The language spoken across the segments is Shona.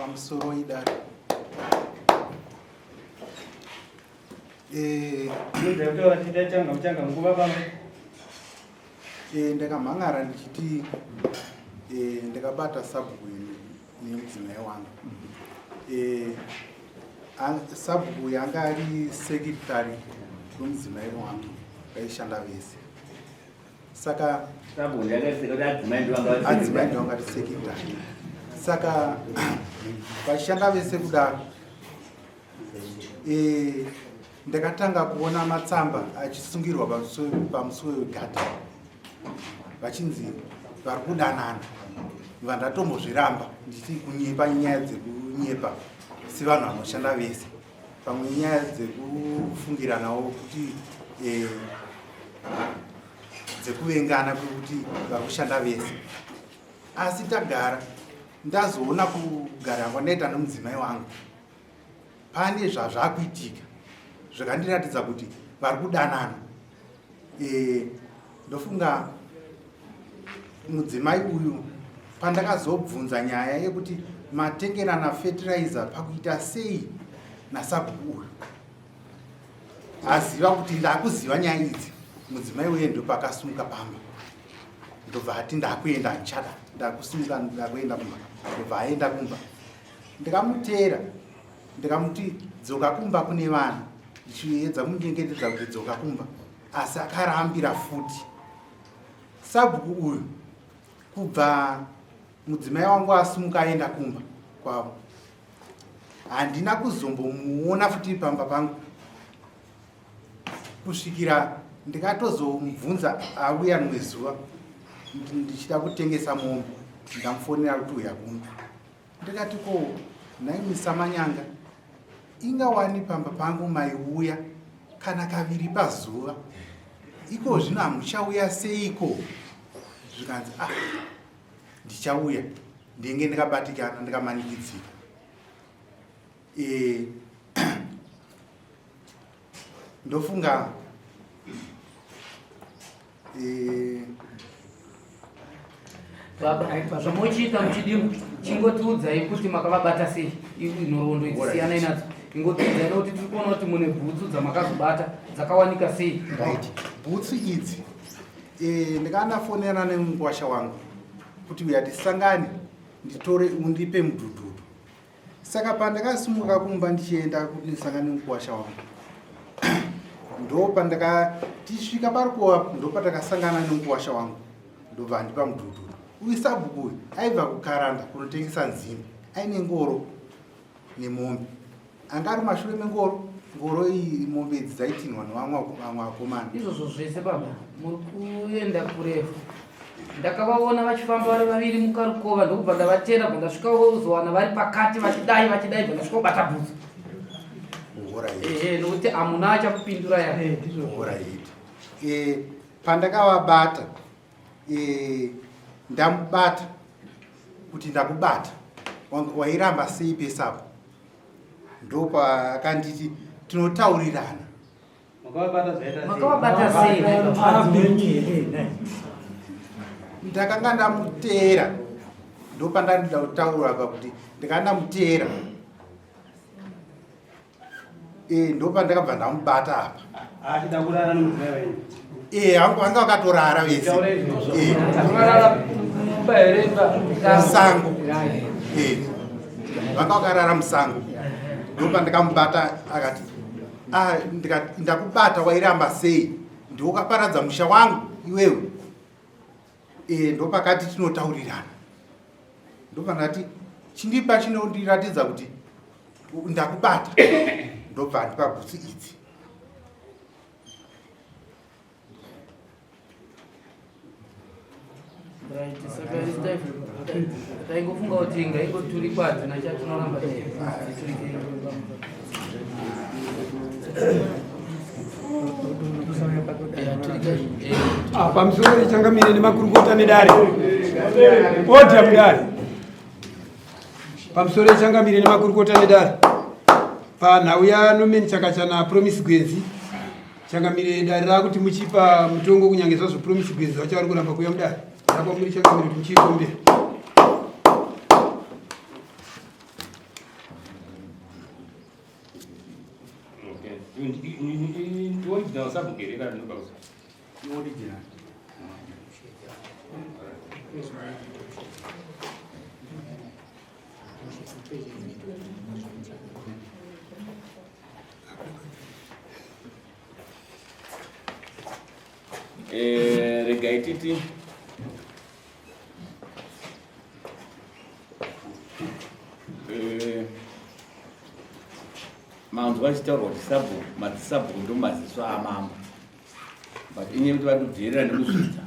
Pamusoro idare. Eh, eh, ndakamhan'ara ndichiti eh, ndakabata sabhuku nemudzimai wangu. Sabhuku yanga ari secretary wemudzimai wangu, vaishanda vese. Saka adzimai ndovanga ri secretary. Saka vachishanda vese kudaro e, ndakatanga kuona matsamba achisungirwa pamusuwo wegadhi vachinzi vari kudanana vandatombozviramba ndichiti kunyepa nyaya dzekunyepa sevanhu vanoshanda vese pamwe nyaya dzekufungiranawo kuti e, dzekuvengana kwekuti vari kushanda vese asi tagara ndazoona kugara kwandaita nomudzimai wangu pane zvazvakuitika zvakandiratidza kuti vari kudanana e, ndofunga mudzimai uyu pandakazobvunza nyaya yekuti matengerana fertilizer pakuita sei nasabhuku uyu aziva kuti ndakuziva nyaya idzi mudzimai uye ndopakasumuka pamba ndobva ati ndakuenda handichada ndakusimuka ndakuenda kumba ndobva aenda kumba ndikamuteera ndikamuti dzoka kumba kune vanhu ndichiedza kumunyengetedza kuti dzoka kumba asi akarambira futi sabhuku uyu kubva mudzimai wangu asimuka aenda kumba kwavo handina kuzombomuona futi pamba pangu kusvikira ndikatozomubvunza auya rimwe zuva ndichida kutengesa mombe ndamufonera kuti uya kuno ndikati ko nhai misamanyanga ingawani pamba pangu maiuya kana kaviri pazuva iko zvino hamuchauya seiko zvikanzi ah ndichauya ndinge ndikabatikana ndikamanikidzika e, ndofunga e, Baba, zvamuchiita muchidimu chingotiudzai kuti makavabata sei nhoroondo idzi siyanai nadzo ingotiudzai nokuti tiri kuona kuti mune bhutsu dzamakazobata dzakawanika sei right bhutsu idzi e, ndakanafonera nemukwasha wangu kuti uya tisangane nditore undipe mudhudhudhu Saka pandakasimuka kumba ndichienda kuti ndisangane nemukuwasha wangu ndopandaka tisvika parukova ndopatakasangana nemukuwasha wangu ndobva andipa mudhudhu uyu sabhuku uyu aibva kukaranda kunotengesa nzimbe aine ngoro nemombe anga ari mashure mengoro ngoro iyi mombe idzi dzaitinhwa nevamwe vamwe vakomana izvozvo zvese baba muri kuenda kurefu ndakavaona vachifamba vari vaviri mukarukova ndokubva ndavatera bva ndasvika vozowana vari pakati vachidai vachidai bva ndasvika kubata bhutsu ehe nokuti hamuna achakupindura ya eh, pandakavabata eh, ndamubata kuti ndakubata wairamba sei pesapo ndopaakanditi tinotaurirana Makavabata sei? Ndakanga ndamuteera ndopandandida kutaura apa kuti ndakanga ndamuteera e, ndopandakabva ndamubata apa achida kurara nemudzimai wenyu e vanga vakatorara vese e. musango e. vanga vakarara musango ndopandakamubata akati Ah, ndikati ndakubata wairamba sei ndiwe ukaparadza musha wangu iwewe e, ndopakati tinotaurirana ndopandati chindipa chinondiratidza kuti ndakubata ndobva andipa bhutsu idzi Right, saka taingofunga kuti ngaingoturikwa hadzina chatinoramba ah, pamusoro rechangamire nemakurukota nedare odha mudare pamusoro rechangamire nemakurukota nedare panhau yanomeni chakachana promise gwenzi Changamire dare rakuti muchipa mutongo kunyange zvazvo Promise Gwenzi vacho vari kuramba kuuya mudare. Rakwamuri changamire kuti muchiikombera. Original sabhuku here kana ndinopa kusa? Original. Eh, regai titi eh, manzwa achitaurwa kuti sabhuku madzisabhuku ndomaziso amambo but inyaya yekuti vari kudherera nekuzvidza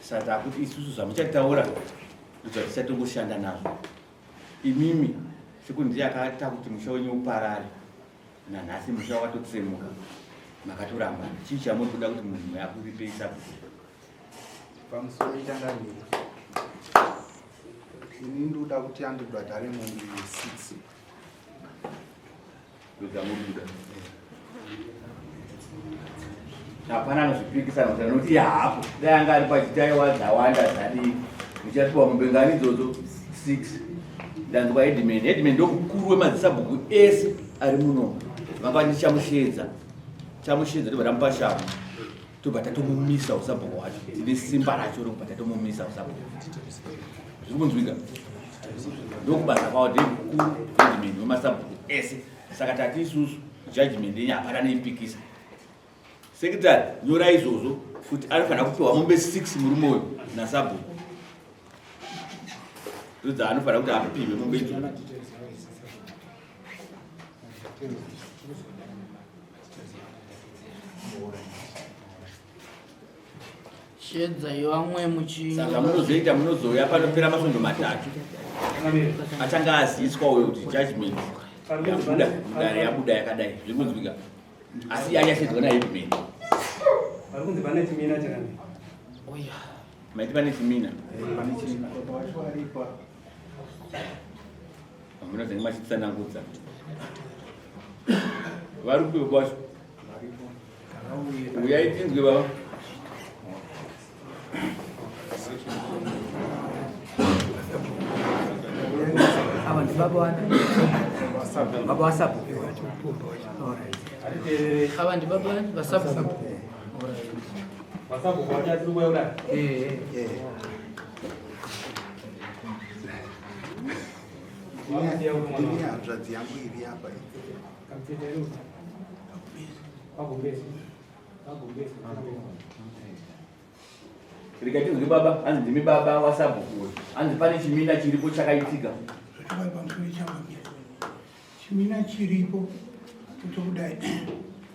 saka takuti isusu zvamuchataura ndozvatichatongoshanda nazvo imimi sekuti ndiye akaita kuti musha wenyu uparare nanhasi musha wakatotsemuka makatoramba chii chamuri kuda kuti munhu akuripei sabhuku Pamusoro changamire. Ini ndoda kuti andibhadhare mombe 6. Ndodzamuri kuda. Hapana anozvipikisana kuti anoti haapo dai anga ari pachitaiwa dzawanda dzadii muchapiwa mombe ngani idzodzo 6 ndanzwa headman headman ndomukuru wemadzisabhuku ese ari muno vanga vachichamusheedza chamusheedza ndobva tamupa shamu tobva tatomumisa usabhuku hwacho tine simba racho rokubva tatomumisa usabhuku zviri kunzwika ndokubasa kwavo ndemukuru headman wemasabhuku ese saka tati isusu judgment yenyu hapana neipikisa sekretary nyora izvozvo kuti anofanira kupiwa mombe 6 murume uyu nasabhuku ndodzaanofanira kuti apiwe mombe idzodzo Shedza yevamwe muchi Saka munozoita munozouya panopera masvondo matatu achange aziiswa uyo kuti judgment yabuda mudare yabuda yakadai zviri kunzwika asi yachashedzwa naheadman Pari kunzi pane chimina chakanaka. Oya. Maiti pane chimina. Pane chimina. Baba wacho aripo. Hamuna zvenyu machitsanangudza. Vari kupi baba wacho? Uyai tinzwe baba. Ava ndibaba wani? Baba waSabhuku. Alright. Ava ndibaba wani? VaSabhuku. Vasabhuku vacho asiri kuuya kudai. Eh, eh. Ndini hanzvadzi yangu iri apa iyi. Rega tinzwe baba, hanzi ndimi baba wasabhuku uyu. Hanzi pane chimina chiripo chakaitika. Zvochokwadi pamusoro changamire. Chimina chiripo chokudai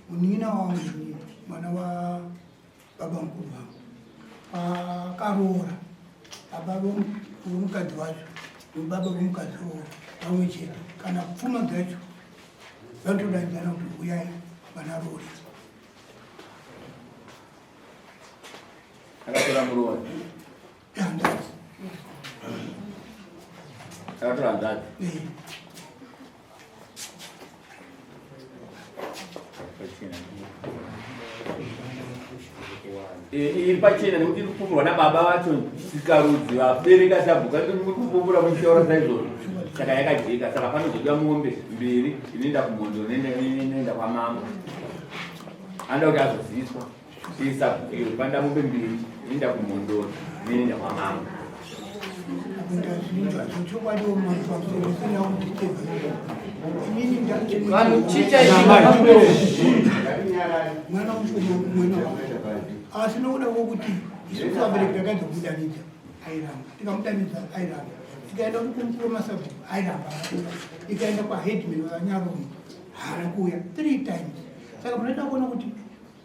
munin'ina wangu inini mwana wababa mukuru vangu akaroora baba vomukadzi wacho nebaba vomukadzi uwo pamwe chete kana pfuma dzacho vanotodaidzana kuti huyai vanaroore Akatora muroora. Hanzvadzi. Akatora hanzvadzi. Eh. Eh, iri pachena nekuti iri kupupurwa nababa vacho sikarudzi vabereka sabhuka muri kupupura muchitaura saizvozvo saka yakajeka saka panozodiwa mombe mbiri inoenda kumhondo inoenda kwamambo anoda kuti azoziviswa Isa panda mombe mbiri inoenda kumhondoro inoenda kwamambo. Vanhu chichaitika mwana mwana asi nokuda kwokuti isusu vabereki takaedza kumudanidza airamba tikamudanidza airamba tikaenda kukumukuru masabhuku airamba ikaenda kwaheadman vanyarume haana kuuya three times saka munoita kuona kuti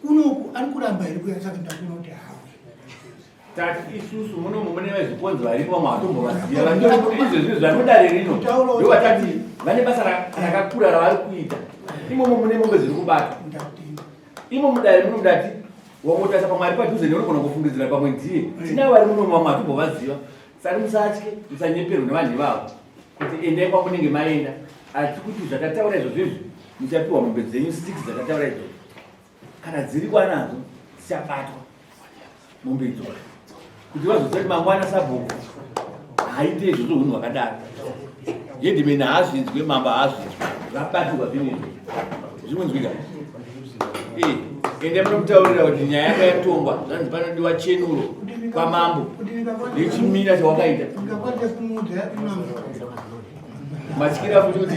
Kunoku ari kuramba here kuya saka ndakuona kuti hawe. Tati isusu muno mune vezvikonzi varimo vamwe hatombovaziva vanhu izvezvi zvanodare rino ndovatati vane basa rakakura ravari kuita imomo mune mombe dziri kubata imo mudare muno mudati wangotarisa pamwe ari padhuze neunogona kufungidzira pamwe ndiye tinavo vari muno vamwe hatombovaziva saka musatye musanyeperwe nevanhu ivavo kuti endai kwamunenge maenda asi kuti zvatataura izvozvo izvi muchapiwa mombe dzenyu six dzatataura izvozvo kana dziri kwanadzo dzichabatwa mombe idzodzo kuti vazoziva kuti mangwana sabhuku haaite izvozvo hunhu hwakadaro headman haazvinzwe mambo haazvinzwe zvabatirwa zvinhu izvo zvikunzwika eh. Ende munomutaurira kuti nyaya yako yatongwa, zvanzi panodiwa chenuro kwamambo nechimira chawakaita. Matyira futi kuti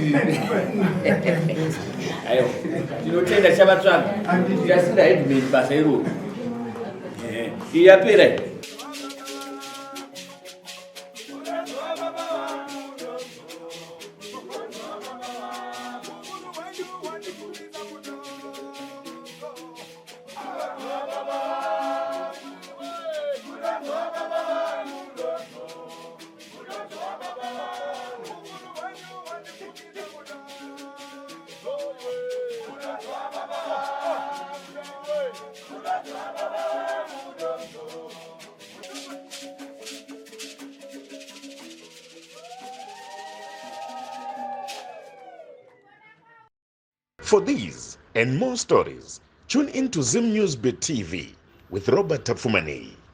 aiwa, tinotenda chavatsvaga tichasinda headman basa iroro. Iyi yapera iyi. For these and more stories, tune in to Zim News Bit TV with Robert Tapfumaneyi.